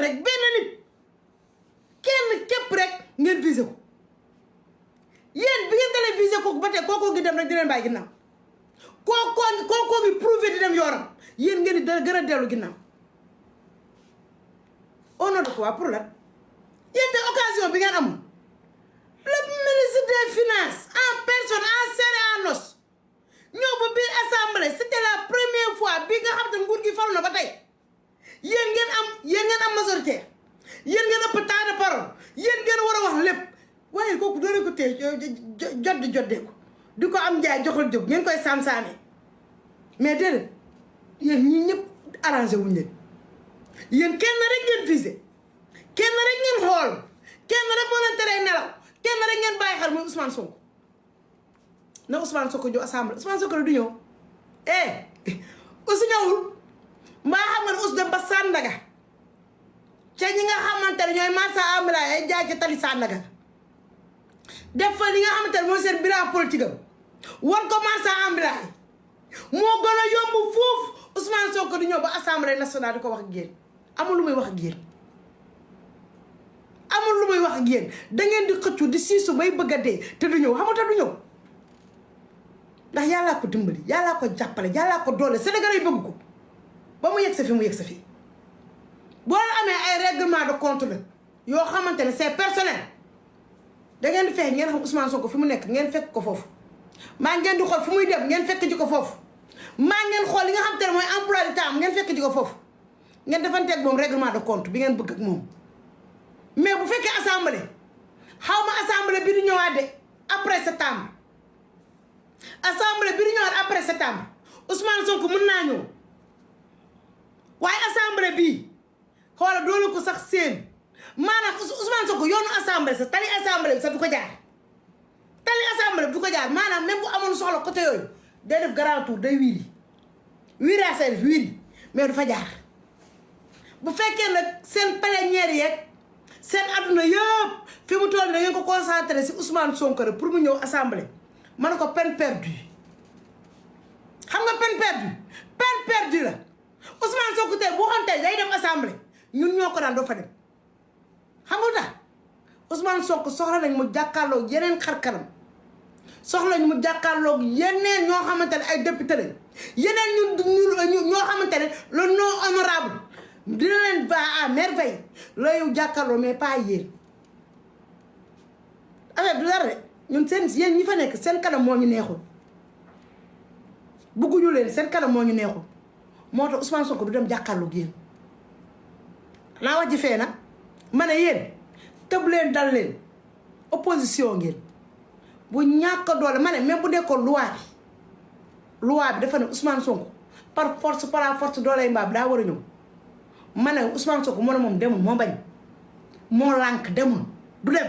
rek benn nit kenn képp rek ngeen visé ko yéen bi ngeen dalee visé ko ba tey kookoo ngi dem rek di leen bàyyi ginnaaw kookoo ngi prouvé di dem yoonam yéen ngeen di gën a dellu ginnaaw au nom de quoi pour lan yéen te occasion bi ngeen amoon le ministre des finances en personne en chair et en os ñëw ba biir assemblée c'était la première fois bi nga xam te nguur gi falu na ba tey yéen ngeen am majorité yéen ngeen ëpp temps de parole yéen ngeen war a wax lépp waaye kooku doole ko tey jot di ko am njaay joxal jóg ngeen koy saam-saame mais déedéet yéen ñii ñëpp arrangé wuñ leen yéen kenn rek ngeen visé kenn rek ngeen xool kenn rek moo leen teree nelaw kenn rek ngeen bàyyi xel muy Ousmane Sonko na Ousmane Sonko ñëw assemblée Ousmane Sonko la du ñëw Ousse ñëwul mbaa xam nga ne Ousse dem ba Sandaga ca ñi nga xamante ne ñooy marsa ambulant ay jaay ci tali Sandaga def fa li nga xamante ne mooy seen bilan politique am wan ko marsa ambulant moo gën a yomb foofu Ousmane Sonko di ñëw ba assemblée nationale di ko wax ak yéen amul lu muy wax ak yéen amul lu muy wax ak yéen da ngeen di xëccu di siisu bay bëgg a dee te du ñëw xamata du ñëw ndax yàllaa ko dimbali yàllaa ko jàppale yàllaa ko doole Sénégalais yi bëgg ko ba mu yegg sa fi mu yegg sa fi boo amee ay règlement de compte la yoo xamante ne c'est personnel da ngeen di fexe ngeen xam Ousmane Sonko fi mu nekk ngeen fekk ko foofu maa ngeen di xool fu muy dem ngeen fekk ji ko foofu maa ngeen xool li nga xamante ne mooy emploi du temps ngeen fekk ji ko foofu ngeen defanteeg moom règlement de compte bi ngeen bëgg ak moom mais bu fekkee assemblée xaw ma assemblée bi di ñëwaat de après septembre assemblée bi di ñëwaat après septembre Ousmane Sonko mën naa ñëw waaye assemblée bii xoola doolu ko sax seen maanaam Ousmane Sonko yoonu assemblée sax tali assemblée bi sax du ko jaar tali assemblée bi du ko jaar maanaam même bu amoon soxla côté yooyu day def grand tour day wiiri asay def wiiri mais du fa jaar bu fekkee nag seen plénière yeeg seen adduna yëpp fi mu toll da ngeen ko concentré si Ousmane Sonko rek pour mu ñëw assemblée ma ne ko peine perdue xam nga peine perdue la Ousmane Sonko tey bu waxoon tey day dem assemblée ñun ñoo ko daan doo fa dem xam nga tax Ousmane Sonko soxla nañ mu jàkkaarloog yeneen xar-kanam soxla nañ mu jàkkaarloog yeneen ñoo xamante ne ay député lañ yeneen ñoo xamante ne le non honorable dina leen ba à merveille looy jàkkaarloo mais pas yéen affaire du dara de ñun seen yéen ñi fa nekk seen kanam moo ñu neexul bëgguñu leen seen kanam moo ñu neexul moo tax Ousmane Sonko du dem jàkkaarloog yéen naa wax ji fee nag ma ne yéen tëb leen dal leen opposition ngeen bu ñàkk doole ma ne même bu nekkoon loi bi dafa ne Ousmane Sonko par la force dooley mbaam daa war a ñëw ma ne Ousmane Sonko moo ne moom demul moo bañ moo lànk demul du dem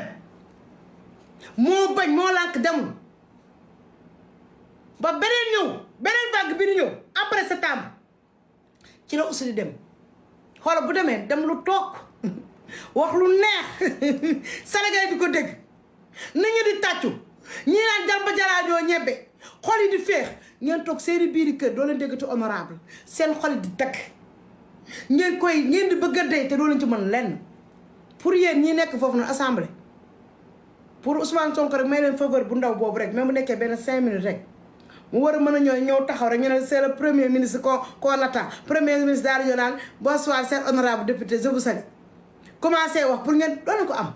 moo bañ moo lànk demul ba beneen vague bi di ñëw après septembre ci la aussi di dem xoolal bu demee dem lu toog wax lu neex Sénégal di ko dégg nit ñi di tàccu ñii naan jàmba jalaajoo ñebbe xol yi di féex ngeen toog seeni biiri kër doo leen déggati honorable seen xol yi di takk ngeen di bëgg a dee te doo leen ci mën lenn pour yéen ñi nekk foofu noonu assemblée pour Ousmane Sonko rek may leen faveur bu ndaw boobu rek même bu nekkee benn 5 minutes rek mu war a mën a ñëw taxaw rek ñu ne c'est le premier ministre qu'on attend premier ministre daal di ñëw naan bonsoir cher honorable député je vous salue commencé wax pour ngeen doon ko am